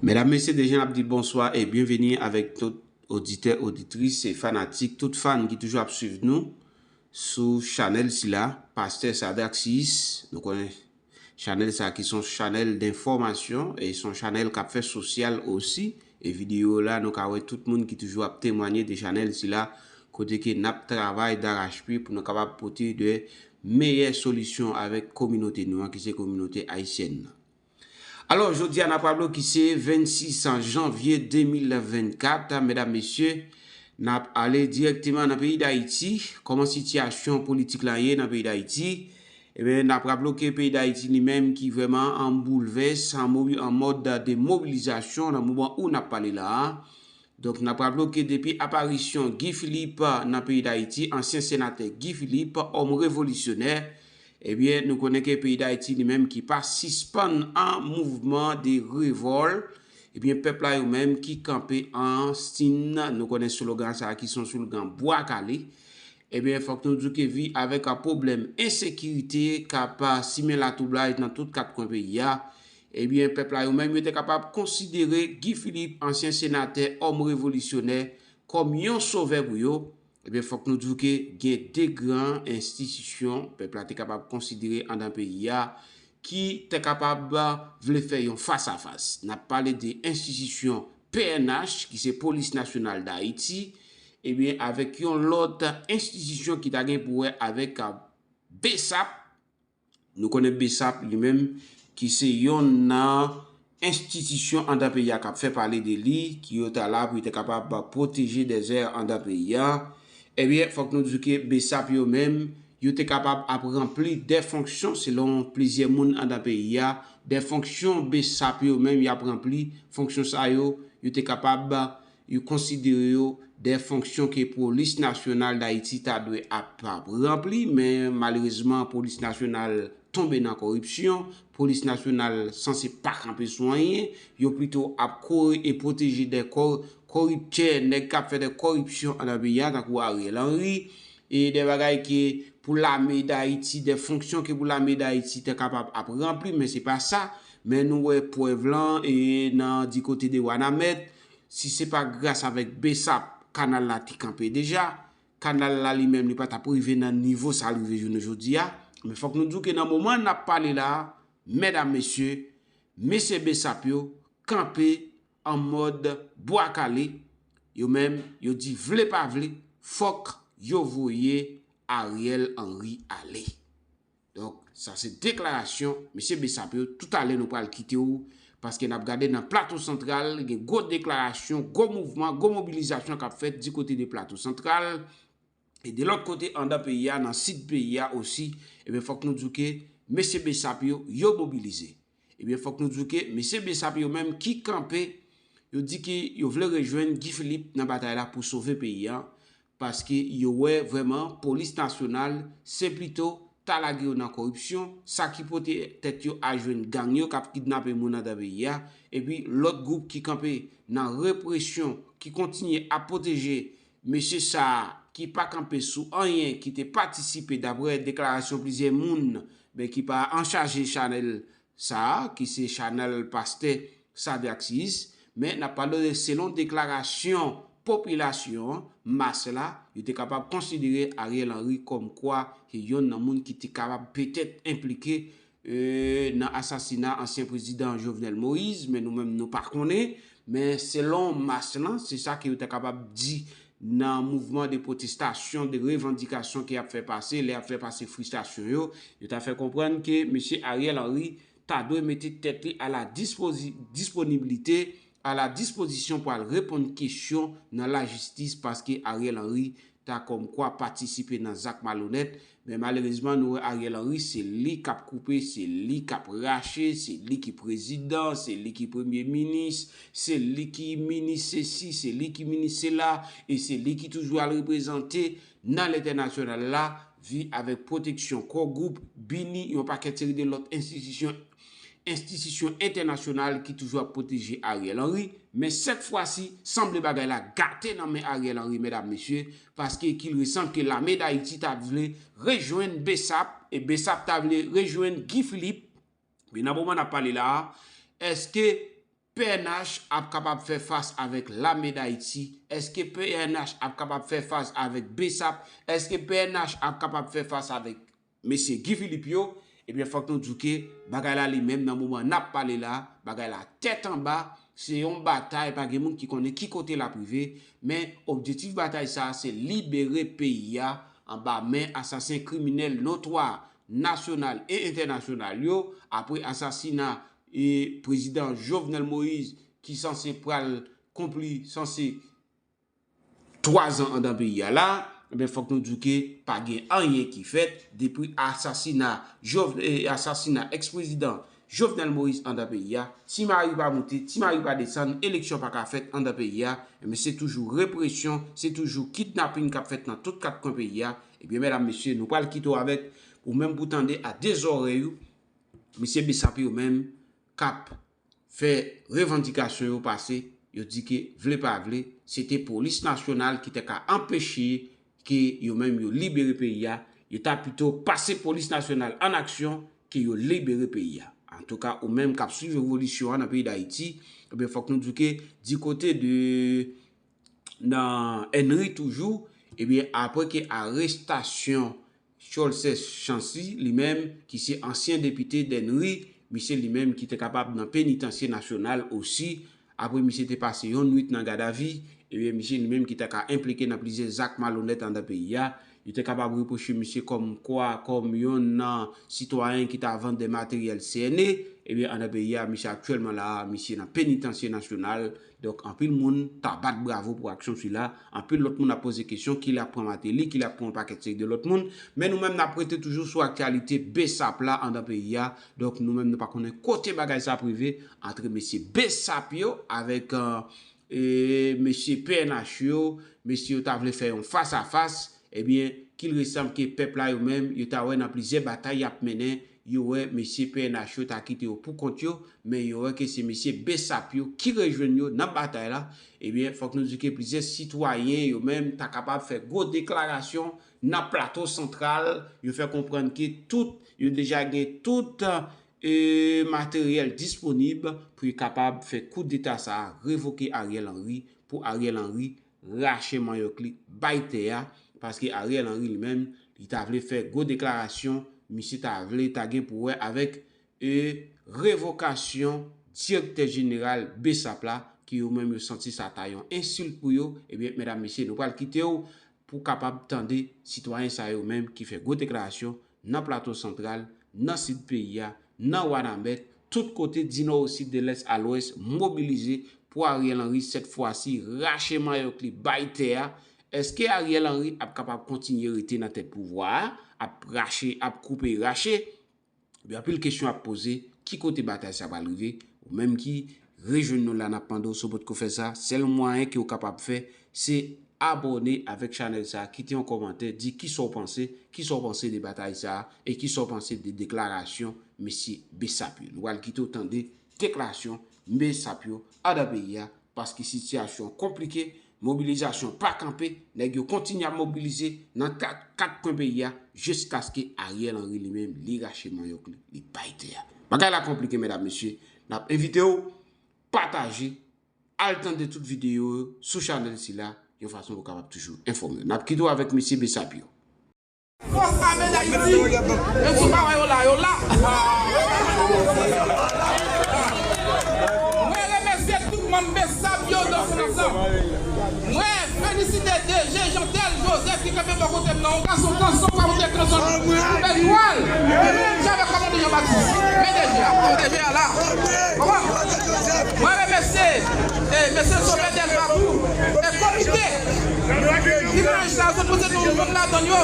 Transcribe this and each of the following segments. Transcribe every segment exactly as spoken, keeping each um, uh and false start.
Medam, mesye, deja n ap di bonswa e byenveni avèk tout oditè, oditris e fanatik, tout fan ki toujou ap swiv nou sou chanèl sila, Pastè Sadraxis. Nou konnen chanèl sa ki se yon chanèl denfòmasyon e se yon chanèl k ap fè sosyal osi. E videyo la, nou ka wè tout moun ki toujou ap temwanye de chanèl sila, kote ke n ap travay darachpye pou nou kapab pote de meyè solisyon avèk kominote nou an, ki se kominote ayisyèn nan. Alò, jodi a n ap raple w ki se vennsis janvye de mil vennkat, medam, mesye, n ap ale dirèkteman nan peyi Dayiti. Kòman sitiyasyon politik la ye nan peyi Dayiti? Ebyen, n ap raple w ke peyi Dayiti li menm ki vrèman an boulvès, an mobi-, an mòd de mobilizasyon nan moman ou n ap pale la a. Donk, n ap raple w ke depi aparisyon Guy Philippe nan peyi Dayiti, ansyen senatè Guy Philippe, òm revolisyonè, ebyen, nou konnen ke peyi Dayiti li menm ki pa sispann an mouvman de revòl, ebyen, pèp la yo menm ki kanpe an stin, nou konnen slogan sa a ki se yon slogan bwa kale, ebyen, fòk nou di w ke vi avèk a pwoblèm ensekirite k ap simen latwoublay nan tout kat kwen peyi a, ebyen, pèp la yo menm, yo te kapab konsidere Guy Philippe, ansyen senatè, òm revolisyonè, kòm yon sovè pou yo. Ebyen, fòk nou di w ke gen de gran enstitisyon pèp la te kapab konsidere anndan peyi a ki te kapab vle fè yon fas a fas. N ap pale de enstitisyon P N H, ki se Polis Nasyonal Dayiti, ebyen, avèk yon lòt enstitisyon ki ta gen pou wè avèk, a, BSAP. Nou konnen BSAP li menm, ki se yonn nan enstitisyon anndan peyi a k ap fè pale de li, ki yo ta la pou yo te kapab pwoteje dèzè anndan peyi a. Ebyen, fòk nou di ke BSAP yo menm, yo te kapab ap ranpli de fonksyon, selon plizyè moun anndan peyi a, de fonksyon BSAP yo menm y ap ranpli, fonksyon sa yo, yo te kapab, yo konsidere yo de fonksyon ke Polis Nasyonal Dayiti ta dwe ap, ap ranpli, men malerezman, Polis Nasyonal tonbe nan kòripsyon, Polis Nasyonal sanse pa kanpe sou anyen, yo plito ap kore e pwoteje de kò-, kòriptè, nèg k ap fè de kòripsyon anndan peyi a, tankou Ariel Henry, e de bagay ke pou Lame Dayiti, de fonksyon ke pou Lame Dayiti te kapab ap ranpli, men se pa sa. Men nou wè prèv lan, e nan di kote de Wanament, si se pa gras avèk BSAP, kanal la te kanpe deja, kanal la li menm li pa t ap rive nan nivo sa l rive jounen jodi a. Men fòk nou di w ke nan moman n ap pale la a, medam, mesye, mesye BSAP yo kanpe an mòd bwa kale, yo menm, yo di vle pa vle, fòk yo voye Ariel Henry ale. Donk, sa se deklarasyon mesye BSAP yo. Toutalè, nou pral kite w, paske n ap gade nan Plato Santral, gen gwo deklarasyon, gwo mouvman, gwo mobilizasyon k ap fèt di kote de Plato Santral. E de lòt kote, anndan peyi a, nan sid peyi a osi, ebyen, fòk nou di w ke mesye BSAP yo, yo mobilize. Ebyen, fòk nou di w ke mesye BSAP yo menm ki kanpe, yo di ke yo vle rejwenn Guy Philippe nan batay la pou sove peyi a, paske yo wè vrèman Polis Nasyonal se plito ta lage yo nan kòripsyon, sa ki pote tèt yo a jwenn gang yo k ap kidnape moun anndan peyi a, epi lòt gwoup ki kanpe nan represyon, ki kontinye ap pwoteje mesye sa a ki pa kanpe sou anyen, ki te patisipe, daprè deklarasyon plizyè moun, men ki pa anchaje chanèl sa a, ki se chanèl pastè Sadraxis, men n ap pale de selon deklarasyon popilasyon an, mas la, yo te kapab konsidere Ariel Henry kòmkwa se yonn nan moun ki te kapab petèt enplike, e, nan asasina ansyen prezidan Jovenel Moïse, men nou menm nou pa konnen, men selon mas lan, se sa ke yo te kapab di nan mouvman de pwotestasyon, de revandikasyon ke y ap fè pase, lè y ap fè pase fristrasyon yo, yo ta fè konprann ke mesye Ariel Henry ta dwe mete tèt li a la dispozi-, disponiblite, a la dispozisyon pou al reponn kesyon nan lajistis, paske Ariel Henry ta kòmkwa patisipe nan zak malonèt, men malerezman, nou wè Ariel Henry, se li k ap koupe, se li k ap rache, se li ki prezidan, se li ki premye minis, se li ki minis sesi, se li ki minis sela, e se li ki toujou al reprezante nan lentènasyonal la, vi avèk pwoteksyon Core Group, BINI, yon pakèt seri de lòt enstitisyon, enstitisyon entènasyonal ki toujou ap pwoteje Ariel Henry. Men sèt fwa si, sanble bagay la gate nan men Ariel Henry, medam, mesye, paske ki resan ke Lame Dayiti ta vle rejwenn BSAP, e BSAP ta vle rejwenn Guy Philippe. Men nan moman n ap pale la a, èske P N H ap kapab fè fas avèk Lame Dayiti? Èske P N H ap kapab fè fas avèk BSAP? Èske P N H ap kapab fè fas avèk mesye Guy Philippe yo? Ebyen, fòk nou di w ke bagay la li menm, nan moman n ap pale la, bagay la tèt anba, se yon batay, pa gen moun ki konnen ki kote l ap rive, men objektif batay sa a, se libere peyi a anba men asasen kriminèl notwa nasyonal e entènasyonal yo, apre asasina e prezidan Jovenel Moïse ki sanse pral konpli, sanse twa zan anndan peyi a la, ebyen, fòk nou di w ke pa gen anyen ki fèt depi asasina Jov-, eh, asasina èks-prezidan Jovenel Moïse anndan peyi a. Ti mari pa moute, ti mari pa desann, eleksyon pa ka fèt anndan peyi a. Ebyen, se toujou represyon, se toujou kidnaping k ap fèt nan tout kat kwen peyi a. Ebyen, medam, mesye, nou pral kite w avèk ou menm pou tande a de zòrèy ou, mesye BSAP yo menm k ap fè revandikasyon yo pase, yo di ke vle pa vle, se te polis nasyonal ki te ka anpeche ke yo menm yo libere peyi a, yo ta pito pase polis nasyonal an aksyon ke yo libere peyi a. Antouka, ou menm k ap swiv evolisyon an nan peyi Dayiti, ebyen, fòk nou di ke di kote de nan Ènri toujou, ebyen, apre ke arestasyon Cholcès Chancy, li menm, ki se ansyen depite Dènri, misye li menm ki te kapab nan penitansye nasyonal osi, apre misye te pase yon nwit nan gadavi, ebyen, misye li menm ki te ka enplike nan plizyè zak malonèt anndan peyi a, yo te kapab repwoche misye kòm kwa, kòm yonn nan sitwayen ki ta vann de materyèl C N A, ebyen, anndan peyi a, misye aktyèlman la a, misye nan penitansye nasyonal, Donk, anpil moun ta bat bravo pou aksyon sila. Anpil lòt moun ap poze kesyon, ki lè ap pran Martelly, ki lè ap pran yon pakèt seri de lòt moun. Men nou menm, n ap rete toujou sou aktyalite BSAP la anndan peyi a. Donk, nou menm, nou pa konnen kote bagay sa ap rive antre mesye BSAP yo avèk, euh, e, mesye P N H yo. Mesye yo ta vle fè yon fas a fas. Ebyen, kil resanm ke pèp la yo menm, yo ta wè nan plizyè batay y ap mennen, yo wè mesye P N H yo ta kite yo pou kont yo, men yo wè ke se mesye BSAP yo ki rejwenn yo nan batay la. Ebyen, fòk nou di ke plizyè sitwayen yo menm ta kapab fè gwo deklarasyon nan Plato Santral, yo fè konprann ke tout, yo deja gen tout, e, materyèl disponib pou yo kapab fè koudeta sa a, revoke Ariel Henry, pou Ariel Henry rache manyòk li bay tè a, paske Ariel Henry li menm, li ta vle fè gwo deklarasyon, misye ta vle ta gen pou wè avèk, e, revokasyon direktè jeneral BSAP la, ke yo menm yo santi sa ta yon ensilt pou yo, ebyen, medam, mesye, nou pral kite w pou kapab tande sitwayen sa yo menm ki fè gwo deklarasyon nan Plato Santral, nan Sid peyi a, nan Wanament, tout kote, di nò o sid, de lès a lwès, mobilize pou Ariel Henry, sèt fwa si, rache manyòk li bay tè a. Èske Ariel Henry ap kapab kontinye rete nan tèt pouvwa a, ap rache, ap koupe e rache? Ebyen, anpil kesyon ap poze, ki kote batay sa pral rive? Ou menm ki rejwenn nou la, n ap mande w si w potko fè sa, sèl mwayen ke w kapab fè, se abòne avèk chanèl sa, kite yon kòmantè, di kisa w panse, kisa w panse de batay sa, e kisa w panse de deklarasyon mesye BSAP yo. Nou pral kite w tande deklarasyon BSAP yo anndan peyi a, paske sitiyasyon an konplike, mobilizasyon pa kanpe, nèg yo kontinye ap mobilize nan kat, kat kwen peyi a, jiskaske Ariel Henry li menm, li rache manyòk li, li bay tè a. Bagay la konplike, medam, mesye. N ap envite w pataje, al tande tout videyo yo sou chanèl sila, yon fason pou w kapab toujou enfòme w. N ap kite w avèk mesye BSAP yo. Fòs Ame Dayiti, menm si w pa wè yo la, yo la. Mwen remèsye tout manm BSAP yo nan son ansanm. Mwen felisite DG Jeantel Joseph ki kanpe bò kote m nan. Yon gason kanson pa monte kanson. Etwal. Javè kòmande Jean Baptiste. Men DG a. DG a la. Konprann? Mwen remèsye, eh, mesye Sovè Delva pou, eh, komite ki nan sa sot poze nou youn ladan yo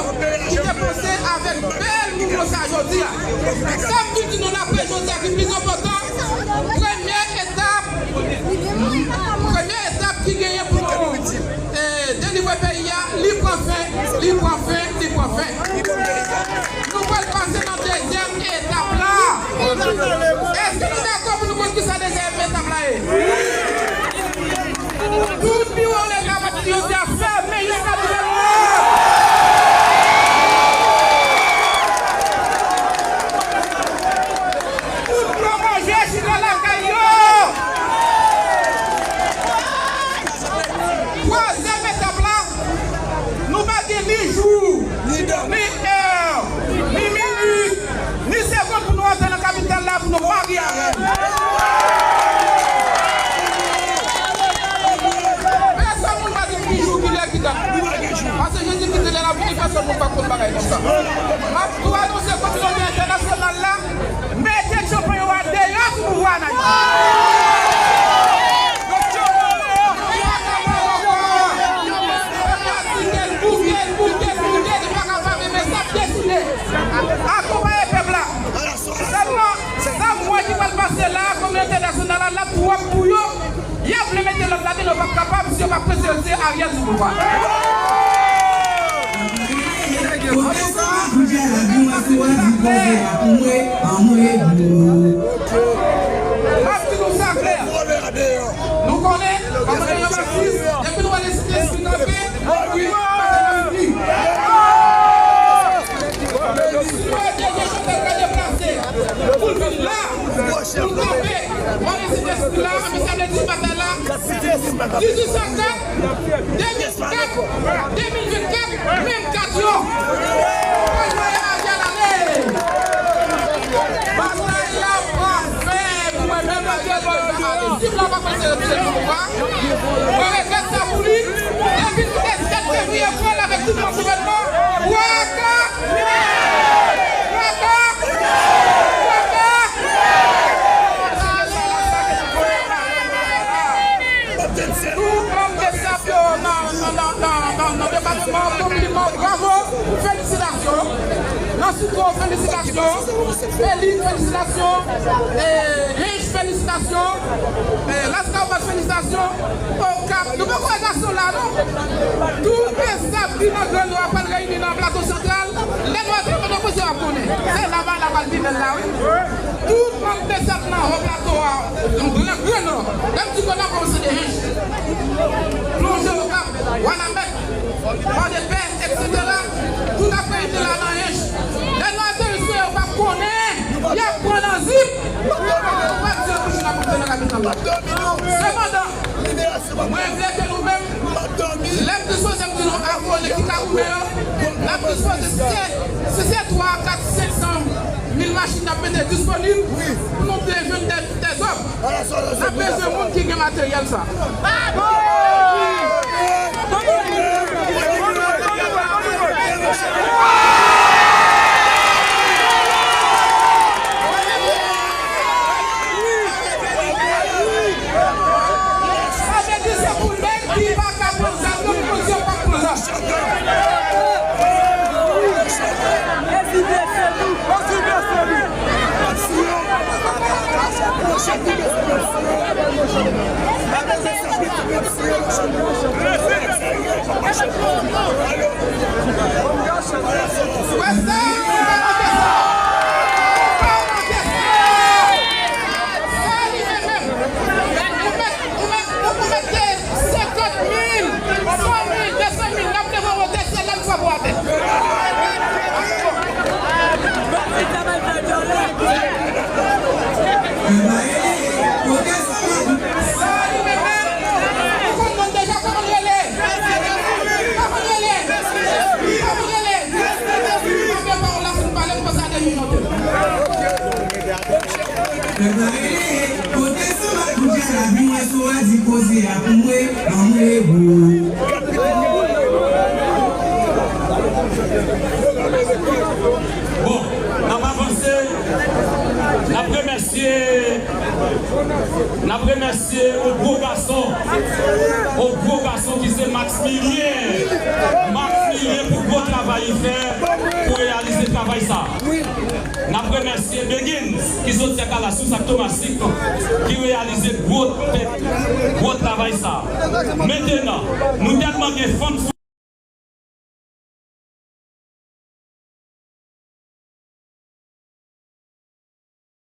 ki te panse avèk bèl mouvman sa jodi a. Sa m vin di nou la, premye jodi a ki pi enpòtan, premye etap, premye etap ki genyen pou nou, eh, delivre peyi a, li pran fen, li pran fen, li pran fen. Nou pral pase nan dezyèm etap la. Èske nou dakò pou nou konn kisa dezyèm etap la ye? Tout biwo leta pati yo di a fèmen jiska nouvel òd. Tout gwo manje chita lakay yo. Ariel sou pouvwa. Kote sa? Kounye a la, di mwen si w a di koze a pou mwen, anmwe gwo. M ap di nou sa klè. Nou konnen, kòman Jean Baptiste, depi nou wè Lespri kanpe, nou pa ka fini. Si nou wè Jean Baptiste ka deplase, pou l vin la, pou l kanpe, mwen Lespri la, ann sanble di batay la, dizuit san kat, de mil kat, de mil vennkat, menm kat yo. Batay la pa fè pou mwen menm, Matye Bòl ale. Si blan pa kòmanse retire nan pouvwa, mwen regrèt sa pou li. Depi nou te sèt fevriye, pran l avèk tout nan gouvènman. Waka! Waka! Waka! Tout manm BSAP yo nan, nan, nan depatman, konpliman, bravo, felisitasyon. Nan Sitwo, felisitasyon. Felin, felisitasyon. E, Hench, felisitasyon. E, Laskawobas, felisitasyon. Okap, nou poko wè gason la, non? Tout BSAP ki nan Gran Nò a pral reyini nan Plato Santral. Lè nou antre, nou poze w ap konnen. Se la bagay la pral pi bèl la, wi. Tout manm BSAP nan Wo Plato a, nan Gran, Gran Nò, menm ti kò nan kòmanse de Hench, plonje Okap, Wanament, Pòdepè, etsetera. Tout ap reyini la nan Hench. Lè nou ateri sou yo, yo p ap konnen. Y ap pran nan zip. Yo p ap di yo toujou nan moute nan kapital la. Sepandan, mwen vle ke nou menm, lè m dispoze m di nou abone ki ka goumen yo, n ap dispoze, si se, si se twa, kat, senk san mil machin n ap mete disponib pou nou te jwenn dè, dè zòb. N ap bezwen moun ki gen materyèl sa. Sa vle di se pou nèg ki pa ka pran zam yo, pou yo pa pran zam. Ou mèt, ou mèt, ou mèt te senkant mil, san mil, de san mil, n ap leve wote syèl la, n frape w atè. Sa li menm menm, ou konn moun deja kòman l rele. Kòman l rele? Kòman l rele? Anben pawòl la fin pale, m panse a de minòt. Nèg la rele, kote Sanba kounye a la, di mwen si w a di koze a pou mwen, anmwe gwo. Bon, n ap avanse, n ap remèsye, n ap remèsye yon gwo gason, yon gwo gason ki se Maximilien, Maximilien pou gwo travay li fè pou reyalize travay sa. N ap remèsye Begins ki soti ak Alasous ak Tomasik ki reyalize gwo, gwo travay sa. Mentenan, nou tèlman gen fanm sou